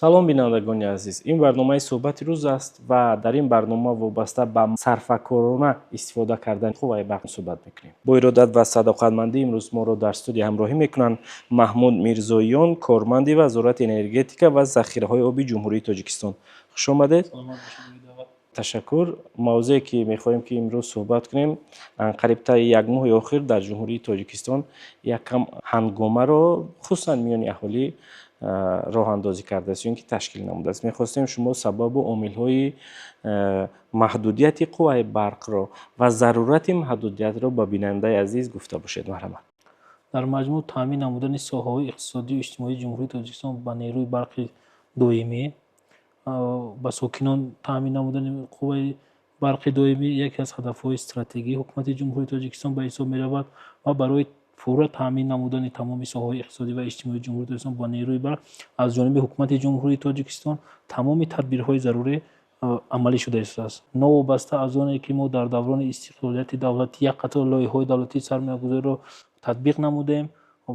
Салом, бинандагони азиз! Ин барномаи «Суҳбати рӯз» аст ва дар ин барнома вобаста ба сарфакорона истифода кардани қувваи барқ суҳбат мекунем. Бо иродат ва садоқатмандӣ имрӯз моро дар студия ҳамроҳӣ мекунанд Маҳмуд Мирзоён, корманди Вазорати энергетика ва захираҳои оби Ҷумҳурии Тоҷикистон. Хуш омадед! Ташаккур. Мавзӯе, ки мехоҳем, ки имрӯз суҳбат кунем, қариб таи як моҳи охир дар Ҷумҳурии Тоҷикистон яккам ҳангомаро, хусусан миёни аҳолӣ, роҳандозӣ кардааст ё ин ки ташкил намудааст. Мехостем, шумо сабабу омилҳои маҳдудияти қувваи барқро ва зарурати маҳдудиятро ба бинандаи азиз гуфта бошед. Марҳамат. Дар маҷмӯъ, таъмин намудани соҳаҳои иқтисодию иҷтимоии Ҷумҳурии Тоҷикистон ба нерӯи барқи доимӣ, ба сокинон таъмин намудани қувваи барқи доимӣ яке аз ҳадафҳои стратегии Ҳукумати Ҷумҳурии Тоҷикистон ба ҳисоб меравад ва барои пурра таъмин намудани тамоми соҳаҳои иқтисодӣ ва иҷтимоии Ҷумҳурии Тоҷикистон бо нерӯи барқ аз ҷониби Ҳукумати Ҷумҳурии Тоҷикистон тамоми тадбирҳои зарурӣ амалӣ шуда истодааст. Новобаста аз оне ки мо дар даврони истиқлолияти давлатӣ як қатор лоиҳаҳои давлатии сармоягузориро татбиқ намудем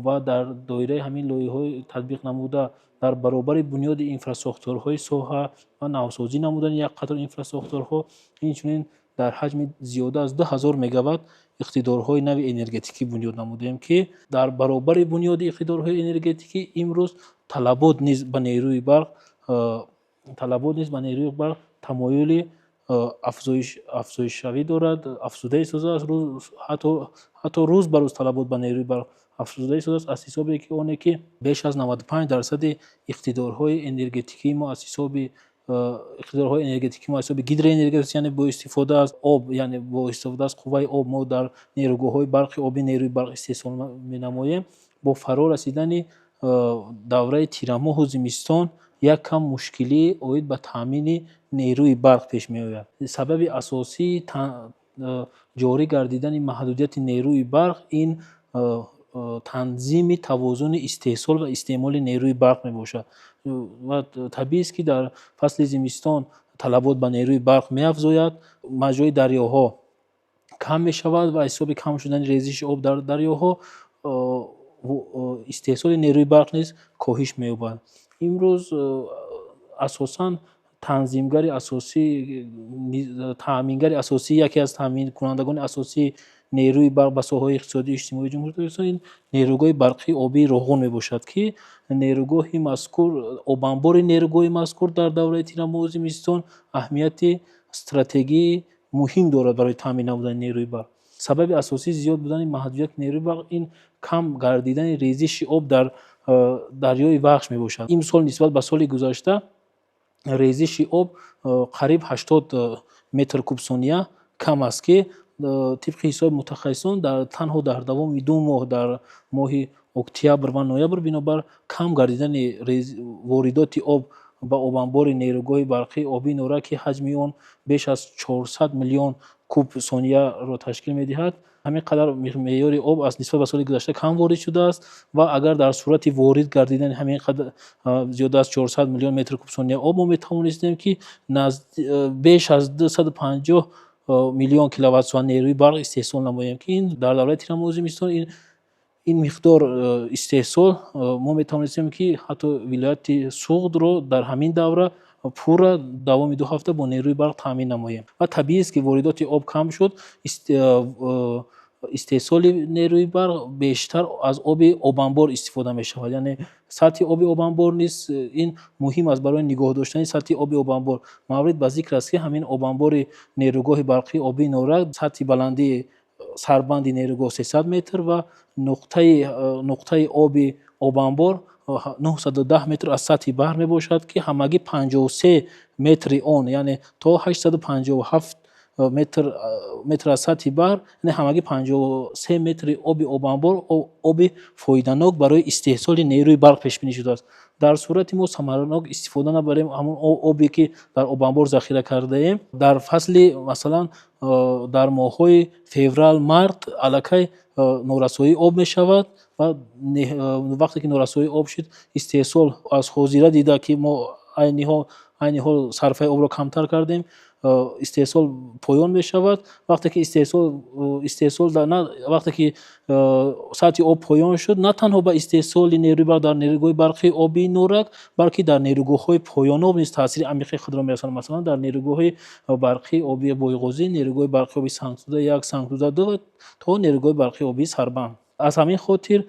ва дар доираи ҳамин лоиҳаҳои татбиқ намуда, дар баробари бунёди инфрасохторҳои соҳа ва навсозӣ намудани як қатор инфрасохторҳо, инчунин дар ҳаҷми зиёда аз 2000 мегаватт иқтидорҳои нави энергетикӣ бунёд намудем, ки дар баробари бунёди иқтидорҳои энергетикӣ имрӯз талабот низ ба нерӯи барқ тамоюли афзоишшавӣ дорад, афзуда истодааст. Ҳатто рӯз ба рӯз талабот ба нерӯи барқ афзуда истодааст, аз ҳисобе ки оне ки беш аз 95 дарсади иқтидорҳои энергетикии мо аз ҳисоби гидроэнергетика, яъне бо истифода аз об, яъне бо истифода аз қувваи об мо дар нерӯгоҳҳои барқи обӣ нерӯи барқ истеҳсол менамоем. Бо фаро расидани давраи тирамоҳу зимистон як кам мушкилӣ оид ба таъмини нерӯи барқ пеш меояд. Сабаби асосии ҷорӣ гардидани маҳдудияти нерӯи барқ ин танзими тавозуни истеҳсол ва истеъмоли нерӯи барқ мебошад. Ва табиист, ки дар фасли зимистон талабот ба нерӯи барқ меафзояд, маҷрои дарёҳо кам мешавад ва аз ҳисоби кам шудани резиши об дар дарёҳо истеҳсоли нерӯи барқ низ коҳиш меёбад. Имрӯз асосан танзимгари асосӣ, таъмингари асосӣ, яке аз таъминкунандагони асосии нерӯи барқ ба соҳаҳои иқтисодию иҷтимоии Ҷумҳурии Тоҷикистон ин нерӯгоҳи барқии обии Роғун мебошад, ки нерӯгоҳи мазкур, обанбори нерӯгоҳи мазкур дар давраи тирамоҳу зимистон аҳамияти стратегии муҳим дорад барои таъмин намудани нерӯи барқ. Сабаби асосии зиёд будани маҳдудияти нерӯи барқ ин кам гардидани резиши об дар дарёи Вахш мебошад. Имсол нисбат ба соли гузашта резиши об қариб 80 метр куб сония кам аст, ки тибқи ҳисоби мутахассисон танҳо дар давоми 2 моҳ, дар моҳи октябр ва ноябр, бинобар кам гардидани воридоти об ба обанбори нерӯгоҳи барқии обии Норак, ки ҳаҷми он беш аз 400 миллион куб сонияро ташкил медиҳад, ҳамин қадар меъёри об аз нисбат ба соли гузашта кам ворид шудааст. Ва агар дар сурати ворид гардидани ҳамин қадар зиёда аз 400 миллион метр куб сония об, мо метавонистем, ки беш аз 250 миллион киловатт-соат нерӯи барқ истеҳсол намоем, ки ин дар давраи тирамоҳу зимистон ин миқдор истеҳсол мо метавонистем, ки ҳатто вилояти Суғдро дар ҳамин давра пурра давоми 2 ҳафта бо нерӯи барқ таъмин намоем. Ва табиист, ки воридоти об кам шуд, истеҳсоли нерӯи барқ бештар аз оби обанбор истифода мешавад, яъне сатҳи оби обанбор низ ин муҳим аст барои нигоҳ доштани сатҳи оби обанбор. Маврид ба зикр аст, ки ҳамин обанбори нерӯгоҳи барқии обии Норак сатҳи баландии сарбанди нерӯгоҳ 300 метр ва нуқтаи оби обанбор 910 метр аз сатҳи баҳр мебошад, ки ҳамагӣ 53 метри он, яъне то 857 метр аз сатҳи баҳр, яъне ҳамагӣ 53 метри оби обанбор оби фоиданок барои истеҳсоли нерӯи барқ пешбинӣ шудааст. Дар сурати мо самаранок истифода набарем ҳамон обе, ки дар обанбор захира кардаем, дар фасли, масалан, дар моҳҳои феврал, март аллакай норасоии об мешавад. Ва вақте ки норасоии об шуд, истеҳсол аз ҳозира дида, ки мо айни ҳол Айни ҳол сарфаи обро камтар кардем, истеҳсол поён мешавад. Вақте ки истеҳсол вақте ки сатҳи об поён шуд, на танҳо ба истеҳсоли нерӯи барқ дар нерӯгоҳи барқи обии Норак, балки дар нерӯгоҳҳои поёноб низ таъсири амиқи худро мерасонад. Масалан, дар нерӯгоҳи барқи обии Бойғозӣ, нерӯгоҳи барқи обии Сангтуда 1, Сангтуда 2 ва то нерӯгоҳи барқи обии Сарбанд. Аз ҳамин хотир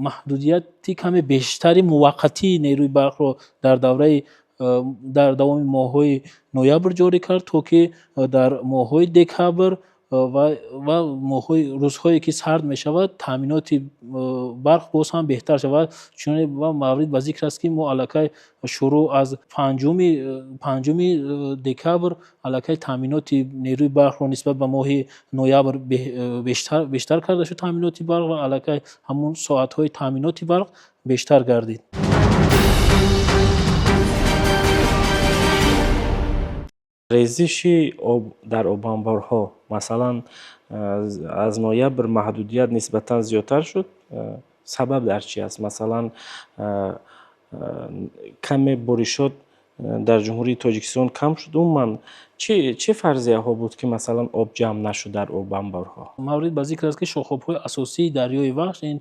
маҳдудияти каме бештари муваққатии нерӯи барқро дар давоми моҳҳои ноябр ҷорӣ кард, то ки дар моҳҳои декабр ва рӯзҳое ки сард мешавад, таъминоти барқ боз ҳам беҳтар шавад. Чуноне ва маврид ба зикр аст, ки мо аллакай шурӯъ аз 5 декабр аллакай таъминоти нерӯи барқро нисбат ба моҳи ноябр бештар карда шуд таъминоти барқ ва аллакай ҳамун соатҳои таъминоти барқ бештар гардид. Резиши об дар обанборҳо, масалан, аз ноябр маҳдудият нисбатан зиёдтар шуд. Сабаб дар чи аст? Масалан, каме боришот дар Ҷумҳурии Тоҷикистон кам шуд. Умуман чӣ фарзияҳо буд, ки масалан об ҷамъ нашуд дар обанборҳо? Маврид ба зикр аст, ки шохобҳои асосии дарёи Вахш ин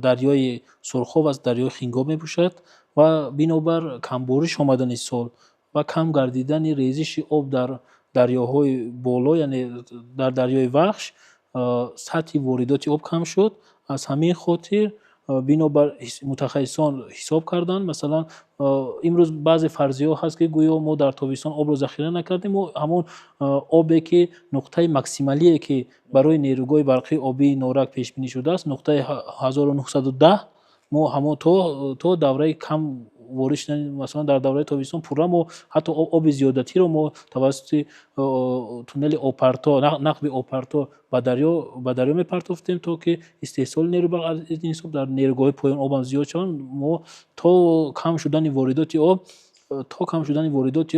дарёи Сурхоб аст, дарёи Хингоб мебошад ва бинобар камбориш омадани сол ва кам гардидани резиши об дар дарёҳои боло, яъне дар дарёи Вахш, сатҳи воридоти об кам шуд. Аз ҳамин хотир бинобар мутахассисон ҳисоб карданд, масалан, имрӯз баъзе фарзияҳо ҳаст, ки гӯё мо дар тобистон обро захира накардем. Мо ҳамон обе ки нуқтаи максималие ки барои нерӯгоҳи барқии обии Норак пешбинӣ шудааст, нуқтаи 1910, мо ҳамон то давраи кам ворид шудани, масалан, дар давраи тобистон пурра мо ҳатто оби зиёдатиро мо тавассути туннели обпарто, нақби обпарто ба дарё мепартофтем, то ки истеҳсоли нерӯи барқ аз ин ҳисоб дар нерӯгоҳҳои поён обам зиёд шаванд. Мо то кам шудани воридоти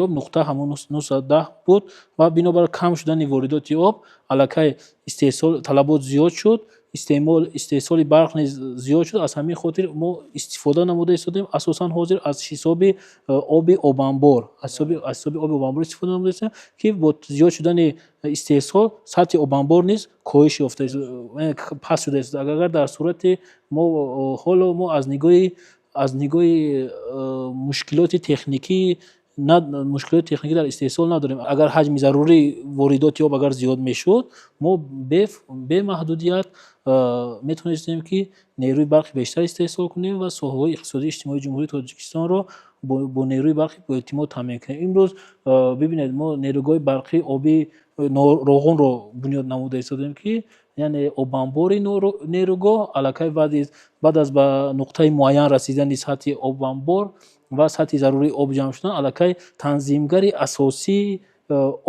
об нуқта ҳамон 910 буд ва бинобар кам шудани воридоти об аллакай истеҳсол талабот зиёд шуд, истеҳсоли барқ низ зиёд шуд. Аз ҳамин хотир мо истифода намуда истодем асосан ҳозир аз ҳисоби оби обанбор, аз ҳисоби оби обанбор истифода намуда истодем, ки бо зиёд шудани истеҳсол сатҳи обанбор низ коҳиш ёфта, паст шуда истода. Агар дар сурати мо ҳоло мо аз нигоҳи мушкилоти техникӣ мушкилоти техникӣ дар истеҳсол надорем. Агар ҳаҷми зарурии воридоти об агар зиёд мешуд, мо бемаҳдудият метавонистем, ки нерӯи барқи бештар истеҳсол кунем ва соҳаҳои иқтисодии иҷтимоии Ҷумҳурии Тоҷикистонро бо нерӯи барқи боэътимод таъмин кунем. Имрӯз бибинед, мо нерӯгоҳи барқии обии Роғунро бунёд намуда истодем, ки яъне обанбори нерӯгоҳ аллакай баъд аз ба нуқтаи муайян расидани сатҳи обанбор ва сатҳи зарурии об ҷамъ шудан, аллакай танзимгари асосии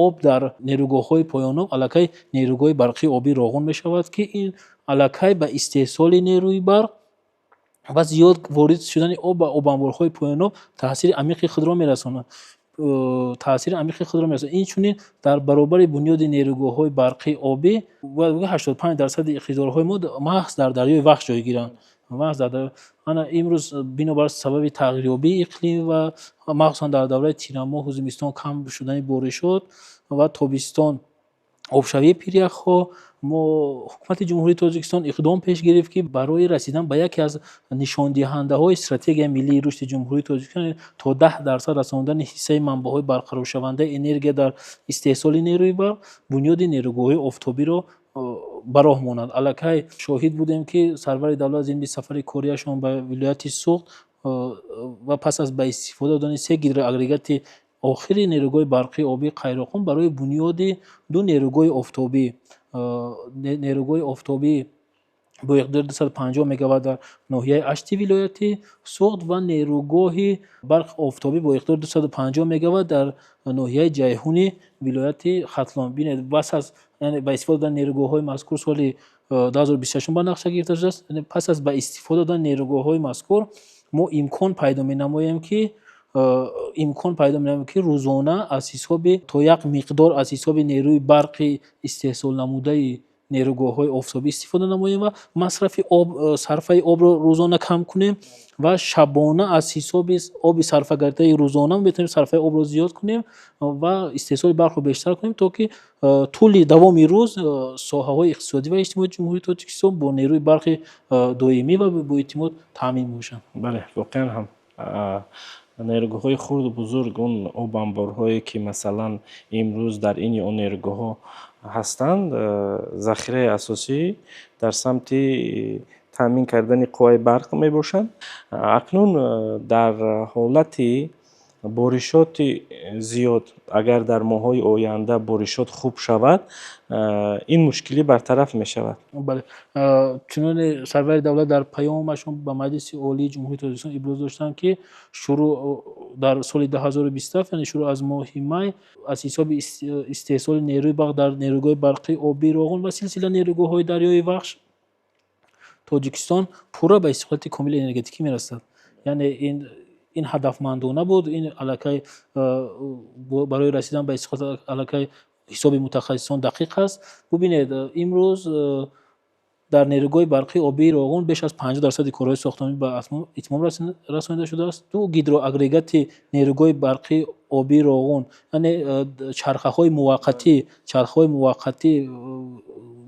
об дар нерӯгоҳҳои поёноб аллакай нерӯгоҳи барқии обии Роғун мешавад, ки ин аллакай ба истеҳсоли нерӯи барқ ва зиёд ворид шудани об ба обанборҳои поёноб таъсири амиқи худро мерасонад. Таъсири амиқи худро мерасонад. Инчунин дар баробари бунёди нерӯгоҳҳои барқии обӣ 85% иқтидорҳои мо маҳз дар дарёи Вахш ҷойгиранд. Маҳз дар дарё. Ана имрӯз бинобар сабаби тағйирёбии иқлим ва махсусан дар давраи тирамоҳу зимистон кам шудани боришот ва тобистон обшавии пиряхҳо, мо ҳукумати Ҷумҳурии Тоҷикистон иқдом пеш гирифт, ки барои расидан ба яке аз нишондиҳандаҳои стратегияи миллии рушди Ҷумҳурии Тоҷикистон, то 10% расондани ҳиссаи манбаъҳои барқароршавандаи энергия дар истеҳсоли нерӯи барқ, бунёди нерӯгоҳҳои офтобиро ба роҳ монад. Аллакай шоҳид будем, ки сарвари давлат зимни сафари кориашон ба вилояти Суғд ва пас аз ба истифода додани се гидроагрегати охири нерӯгоҳи барқии обии Қайроққум барои бунёди ду нерӯгоҳи офтобӣ, нерӯгоҳи офтобӣ бо иқтидори 250 мегаватт дар ноҳияи Ашти вилояти Суғд ва нерӯгоҳи барқи офтобӣ бо иқтидори 250 мегаватт дар ноҳияи Ҷайҳуни вилояти Хатлон. Бинед, пас аз яъне ба истифода додани нерӯгоҳҳои мазкур соли 2026 ба нақша гирифта шудааст. Пас аз ба истифода додани нерӯгоҳҳои мазкур мо имкон пайдо менамоем, ки рӯзона аз ҳисоби то як миқдор аз ҳисоби нерӯи барқи истеҳсолнамудаи нерӯгоҳҳои офтобӣ истифода намоем ва масрафи об, сарфаи обро рӯзона кам кунем ва шабона аз ҳисоби оби сарфагардаи рӯзона метавонем сарфаи обро зиёд кунем ва истеҳсоли барқро бештар кунем, то ки тӯли давоми рӯз соҳаҳои иқтисодӣ ва иҷтимоии Ҷумҳурии Тоҷикистон бо нерӯи барқи доимӣ ва боэътимод таъмин бошанд. Бале, воқеан ҳам нерӯгоҳҳои хурду бузург, он обанборҳое ки масалан имрӯз дар ин ё он нерӯгоҳҳо ҳастанд, захираи асосӣ дар самти таъмин кардани қувваи барқ мебошанд. Акнун дар ҳолати боришоти зиёд, агар дар моҳҳои оянда боришот хуб шавад, ин мушкилӣ бартараф мешавад. Бале, чуноне сарвари давлат дар паёмашон ба Маҷлиси Олии Ҷумҳурии Тоҷикистон иброз доштанд, ки шурӯъ дар соли 2027, яъне шурӯъ аз моҳи май, аз ҳисоби истеҳсоли нерӯи барқ дар нерӯгоҳи барқии обии Роғун ва силсила нерӯгоҳҳои дарёи Вахш Тоҷикистон пурра ба истиқлолияти комили энергетикӣ мерасад. Яъне ин ҳадафмандона буд, ин аллакай барои расидан ба истиқлолият аллакай ҳисоби мутахассисон дақиқ аст. Бубинед, имрӯз дар нерӯгоҳи барқии обии Роғун беш аз 50% корҳои сохтмонӣ ба итмом расонида шудааст. Ду гидроагрегати нерӯгоҳи барқии обии Роғун, яъне чархаҳои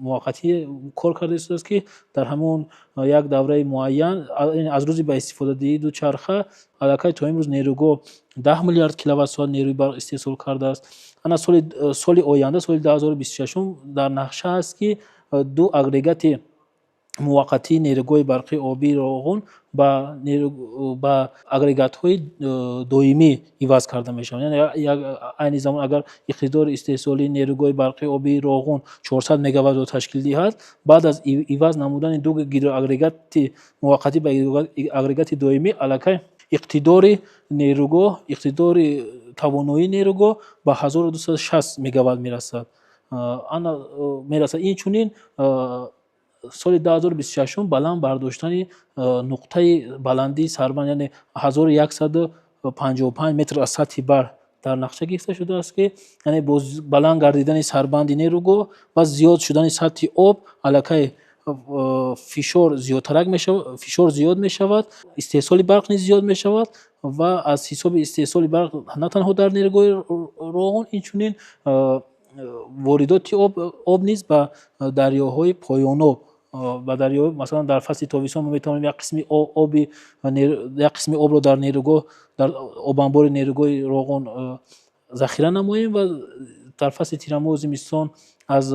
муваққатӣ кор карда истодааст, ки дар ҳамон як давраи муайян, аз рӯзи ба истифодадиҳии ду чарха аллакай то имрӯз нерӯгоҳ 10 миллиард киловатт-соат нерӯи барқ истеҳсол кардааст. Ана соли оянда, соли 2026, дар нақша аст, ки ду агрегати муваққатии нерӯгоҳи барқии обии Роғун ба агрегатҳои доимӣ иваз карда мешаванд. Яъне айни замон агар иқтидори истеҳсолии нерӯгоҳи барқии обии Роғун 400 мегаваттро ташкил диҳад, баъд аз иваз намудани ду гидроагрегати муваққатӣ ба агрегати доимӣ аллакай иқтидори нерӯгоҳ, иқтидори тавоноии нерӯгоҳ ба 1260 мегаватт мерасад. Ана мерасад. Инчунин соли 2026 баланд бардоштани нуқтаи баландии сарбанд, яъне 1155 метр аз сатҳи баҳр дар нақша гирифта шудааст, ки яъне бо баланд гардидани сарбанди нерӯгоҳ ва зиёд шудани сатҳи об аллакай фишор зиёдтарак мешавад, фишор зиёд мешавад, истеҳсоли барқ низ зиёд мешавад ва аз ҳисоби истеҳсоли барқ на танҳо дар нерӯгоҳи Роғун, инчунин воридоти об низ ба дарёҳои поёноб, ба дарё, масалан дар фасли тобистон мо метавонем як қисми оби як қисми обро дар нерӯгоҳ, дар обанбори нерӯгоҳи Роғун захира намоем ва дар фасли тирамоҳу зимистон аз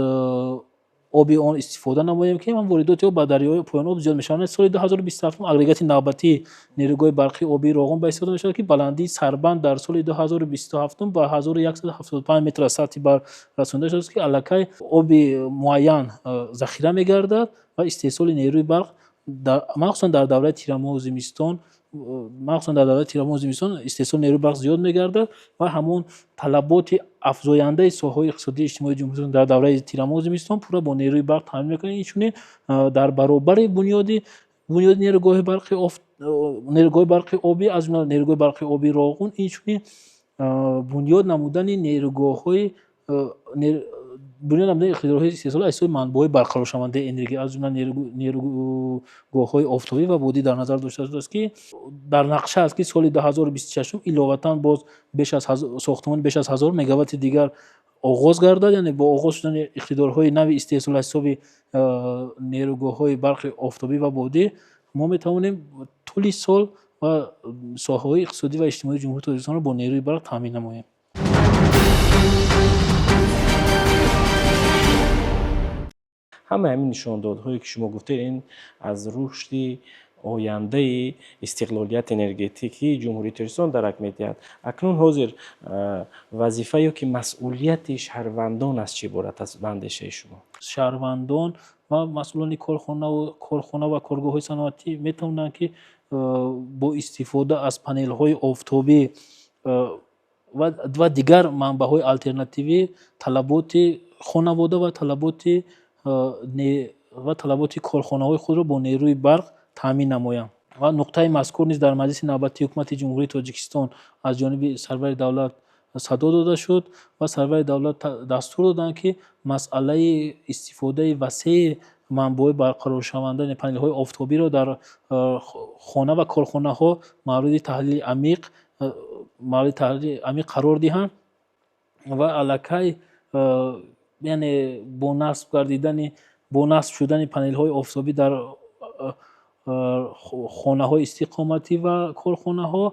оби он истифода намоем, ки воридоти об ба дарёҳои поёноб зиёд мешавад. Соли 2027 агрегати навбатии нерӯгоҳи барқии обии Роғун ба истифода мешавад, ки баландии сарбанд дар соли 2027 ба 1175 метр аз сатҳи баҳр расонида шудааст, ки аллакай оби муайян захира мегардад ва истеҳсоли нерӯи барқ махсусан дар давраи тирамоҳу зимистон, махсусан дар давраи тирамоҳу зимистон истеҳсоли нерӯи барқ зиёд мегардад ва ҳамон талаботи афзояндаи соҳаҳои иқтисодии иҷтимоии ҷумҳурӣ дар давраи тирамоҳу зимистон пурра бо нерӯи барқ таъмин мекунад. Инчунин дар баробари бунёди нерӯгоҳи барқи обӣ, аз ҷумла нерӯгоҳи барқи обии Роғун, инчунин бунёд намудани нерӯгоҳҳои бунёд намудани иқтидорҳои истеҳсолӣ аз ҳисоби манбаъҳои барқароршавандаи энергия, аз ҷумла нерӯгоҳҳои офтобӣ ва бодӣ дар назар дошта шудааст, ки дар нақша аст, ки соли 2026 иловатан боз беш аз сохтмони беш аз 1000 мегаватти дигар оғоз гардад. Яъне бо оғоз шудани иқтидорҳои нави истеҳсол аз ҳисоби нерӯгоҳҳои барқи офтобӣ ва бодӣ мо метавонем тӯли сол ва соҳаҳои иқтисодӣ ва иҷтимоии Ҷумҳурии Тоҷикистонро бо нерӯи барқ таъмин намоем. Ҳамаи ҳамин нишондодҳое ки шумо гуфтед, ин аз рушди ояндаи истиқлолияти энергетикии Ҷумҳурии Тоҷикистон дарак медиҳад. Акнун ҳозир вазифа ё ки масъулияти шаҳрвандон аз чӣ иборат аст ба андешаи шумо? Шаҳрвандон ва масъулони корхона ва коргоҳҳои саноатӣ метавонанд, ки бо истифода аз панелҳои офтобӣ ва дигар манбаъҳои алтернативӣ талаботи хонавода ва талаботи корхонаҳои худро бо нерӯи барқ таъмин намоянд. Ва нуқтаи мазкур низ дар Маҷлиси навбатии Ҳукумати Ҷумҳурии Тоҷикистон аз ҷониби сарвари давлат садо дода шуд ва сарвари давлат дастур доданд, ки масъалаи истифодаи васеи манбаъҳои барқароршаванда, панелҳои офтобиро дар хона ва корхонаҳо мавриди таҳлили амиқ қарор диҳанд. Ва аллакай, яъне бо насб шудани панелҳои офтобӣ дар хонаҳои истиқоматӣ ва корхонаҳо,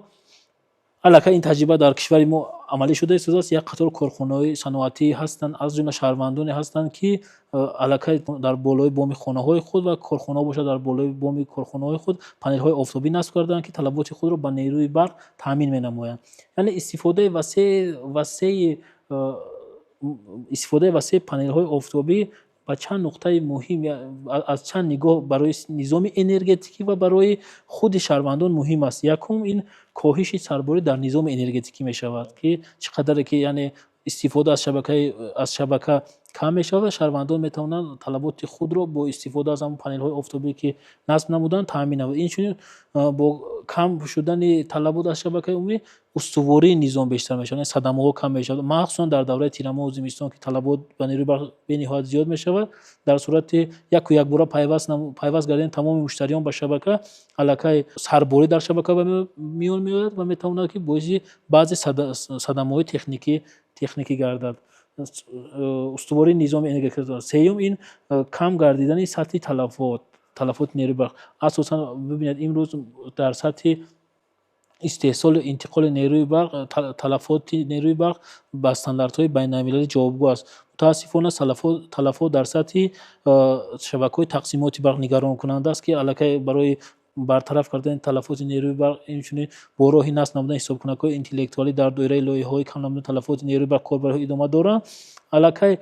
аллакай ин таҷриба дар кишвари мо амалӣ шуда истодааст. Як қатор корхонаҳои саноатӣ ҳастанд, аз ҷумла шаҳрвандоне ҳастанд, ки аллакай дар болои боми хонаҳои худ ва корхонаҳо бошад, дар болои боми корхонаҳои худ панелҳои офтобӣ насб карданд, ки талаботи худро ба нерӯи барқ таъмин менамоянд. Яъне истифодаи васеи панелҳои офтобӣ ба чанд нуқтаи муҳим, аз чанд нигоҳ барои низоми энергетикӣ ва барои худи шаҳрвандон муҳим аст. Якум, ин коҳиши сарборӣ дар низоми энергетикӣ мешавад, ки чӣ қадаре ки, яъне, истифода аз шабака кам мешавад, шаҳрвандон метавонанд талаботи худро бо истифода аз ҳамон панелҳои офтобӣ, ки насб намуданд, таъмин намоянд. Инчунин, бо кам шудани талабот аз шабакаи умумӣ устувории низом бештар мешавад, садамаҳо кам мешавад, махсусан дар давраи тирамоҳу зимистон, ки талабот ба нерӯи барқ бениҳоят зиёд мешавад. Дар сурати яку якбора пайваст гардидани тамоми муштариён ба шабака, аллакай сарборӣ дар шабака ба миён меояд ва метавонад, ки боиси баъзе садамаҳои техникӣ гардад. Устувории низоми энергетика. Сеюм, ин кам гардидани сатҳи талафоти нерӯи барқ. Асосан, бибинед, имрӯз дар сатҳи истеҳсолу интиқоли нерӯи барқ талафоти нерӯи барқ ба стандартҳои байналмилалӣ ҷавобгӯ аст. Мутаассифона, талафот дар сатҳи шабакаҳои тақсимоти барқ нигаронкунанда аст, ки аллакай барои бартараф кардани талафоти нерӯи барқ, инчунин бо роҳи насб намудани ҳисобкунакҳои интеллектуалӣ дар доираи лоиҳаҳои кам намудани талафоти нерӯи барқ корбариҳо идома доранд. Аллакай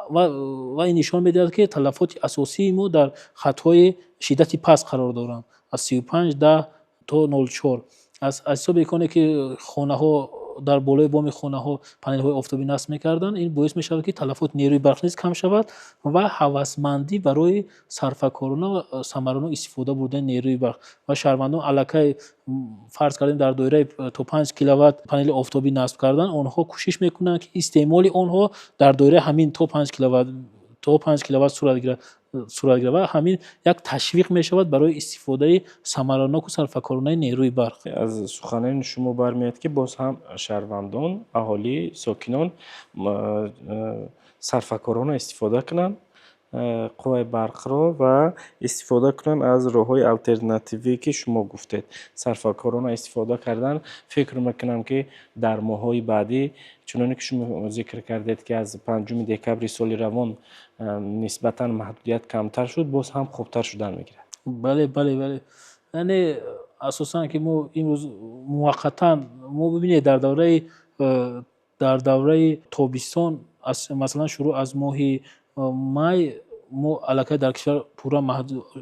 ва ин нишон медиҳад, ки талафоти асосии мо дар хатҳои шиддати паст қарор доранд, аз 35 10 то 0,4. Аз ҳисоби оне ки хонаҳо, дар болои боми хонаҳо панелҳои офтобӣ насб мекарданд, ин боис мешавад, ки талафоти нерӯи барқ низ кам шавад ва ҳавасмандӣ барои сарфакорона ва самаранок истифода бурдани нерӯи барқ. Ва шаҳрвандон аллакай, фарз кардем, дар доираи то 5 киловатт панели офтобӣ насб кардан, онҳо кӯшиш мекунанд, ки истеъмоли онҳо дар доираи ҳамин то 5 киловатт сурат гирад ва ҳамин як ташвиқ мешавад барои истифодаи самараноку сарфакоронаи нерӯи барқ. Аз суханони шумо бармеояд, ки боз ҳам шаҳрвандон, аҳолӣ, сокинон сарфакорона истифода кунанд қувваи барқро ва истифода кунанд аз роҳҳои алтернативӣ, ки шумо гуфтед. Сарфакорона истифода кардан, фикр мекунам, ки дар моҳҳои баъдӣ, чуноне ки шумо зикр кардед, ки аз 5 декабри соли равон нисбатан маҳдудият камтар шуд, боз ҳам хубтар шудан мегирад. Бале, яъне асосан ки мо имрӯз муваққатан мо, бибинед, дар давраи тобистон, масалан, шурӯъ аз моҳи май мо аллакай дар кишвар пурра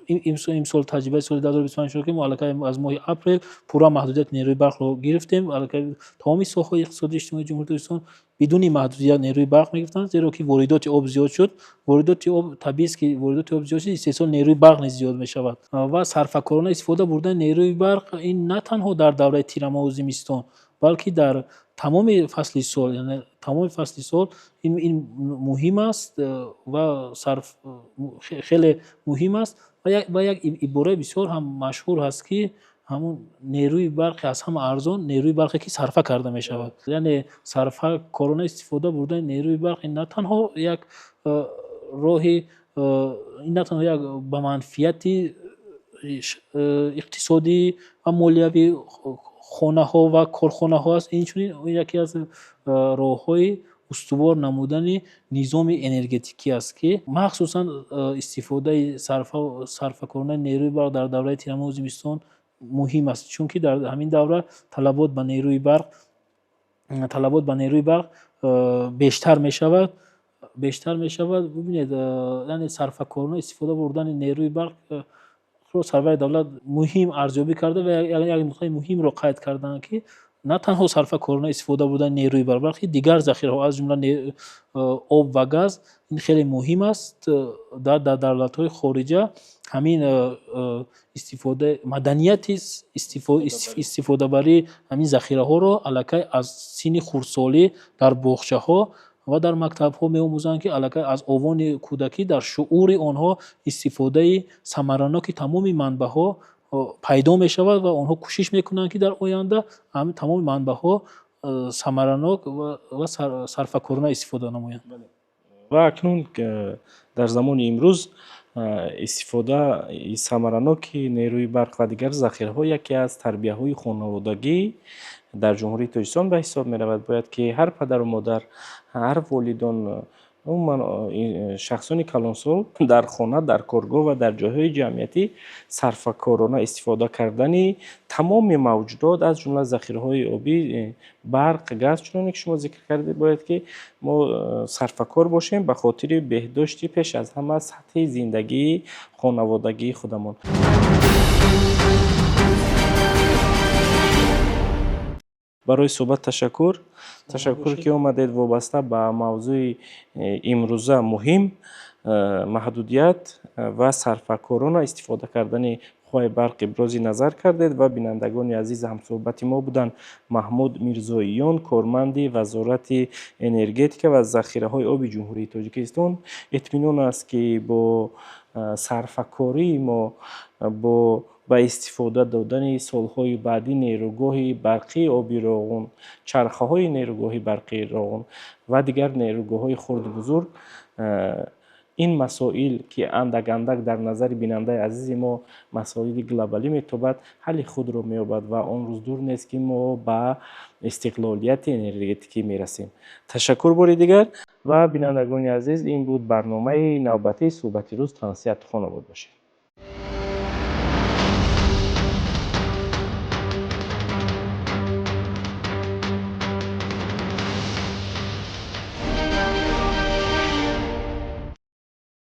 имсол таҷрибаи соли 2025 шуд, ки мо аллакай аз моҳи апрел пурра маҳдудияти нерӯи барқро гирифтем. Аллакай тамоми соҳаҳои иқтисодии иҷтимоии Ҷумҳурии Тоҷикистон бидуни маҳдудият нерӯи барқ мегирифтанд, зеро ки воридоти об зиёд шуд. Воридоти об, табиист, ки воридоти об зиёд шуд, истеҳсоли нерӯи барқ низ зиёд мешавад. Ва сарфакорона истифода бурдани нерӯи барқ ин на танҳо дар давраи тирамоҳу зимистон, балки дар тамоми фасли сол, яъне тамоми фасли сол ин муҳим аст ва хеле муҳим аст. Ва як ибораи бисёр ҳам машҳур ҳаст, ки ҳамун нерӯи барқи аз ҳама арзон нерӯи барқе, ки сарфа карда мешавад. Яъне сарфакорона истифода бурдани нерӯи барқ ин на танҳо як роҳи, ин на танҳо як ба манфиати иқтисодӣ ва молиявии хонаҳо ва корхонаҳо аст, инчунин яке аз роҳҳои устувор намудани низоми энергетикӣ аст, ки махсусан истифодаи сарфакоронаи нерӯи барқ дар давраи тирамоҳу зимистон муҳим аст, чунки дар ҳамин давра талабот ба нерӯи барқ бештар мешавад. Бибинед, яъне сарфакорона истифода бурдани нерӯи барқро сарвари давлат муҳим арзёбӣ карда ва як нуқтаи муҳимро қайд карданд, ки на танҳо сарфакорона истифода бурдани нерӯи барқ, балки дигар захираҳо, аз ҷумла об ва газ, ин хеле муҳим аст. Дар давлатҳои хориҷа Ҳамин истифода, маданияти истифодабарии ҳамин захираҳоро аллакай аз синни хурдсолӣ дар боғчаҳо ва дар мактабҳо меомӯзанд, ки аллакай аз овони кӯдакӣ дар шуури онҳо истифодаи самараноки тамоми манбаъҳо пайдо мешавад ва онҳо кӯшиш мекунанд, ки дар оянда ҳамин тамоми манбаъҳо самаранок ва сарфакорона истифода намоянд. Ва акнун дар замони имрӯз истифодаи самараноки нерӯи барқ ва дигар захираҳо яке аз тарбияҳои хонаводагӣ дар Ҷумҳурии Тоҷикистон ба ҳисоб меравад. Бояд ки ҳар падару модар, ҳар волидон, умуман шахсони калонсол дар хона, дар коргоҳ ва дар ҷойҳои ҷамъиятӣ сарфакорона истифода кардани тамоми мавҷудот, аз ҷумла захираҳои обӣ, барқ, газ, чуноне ки шумо зикр кардед, бояд ки мо сарфакор бошем ба хотири беҳдошти пеш аз ҳама сатҳи зиндагии хонаводагии худамон. Барои суҳбат ташаккур. Ташаккур, ки омадед. Вобаста ба мавзӯи имрӯза муҳим, маҳдудият ва сарфакорона истифода кардани қувваи барқ ибрози назар кардед. Ва бинандагони азиз, ҳамсӯҳбати мо буданд Маҳмуд Мирзоиён, корманди Вазорати энергетика ва захираҳои оби Ҷумҳурии Тоҷикистон. Итминон аст, ки бо сарфакории мо, бо ба истифода додани солҳои баъдӣ нерӯгоҳи барқии оби Роғун, чархаҳои нерӯгоҳи барқии Роғун ва дигар нерӯгоҳҳои хурду бузург, ин масоил, ки андак андак дар назари бинандаи азизи мо масоили глобалӣ метобад, ҳалли худро меёбад ва он рӯз дур нест, ки мо ба истиқлолияти энергетикӣ мерасем. Ташаккур бори дигар. Ва бинандагони азиз, ин буд барномаи навбатии «Суҳбати рӯз». Тансиҳату хонобод бошед.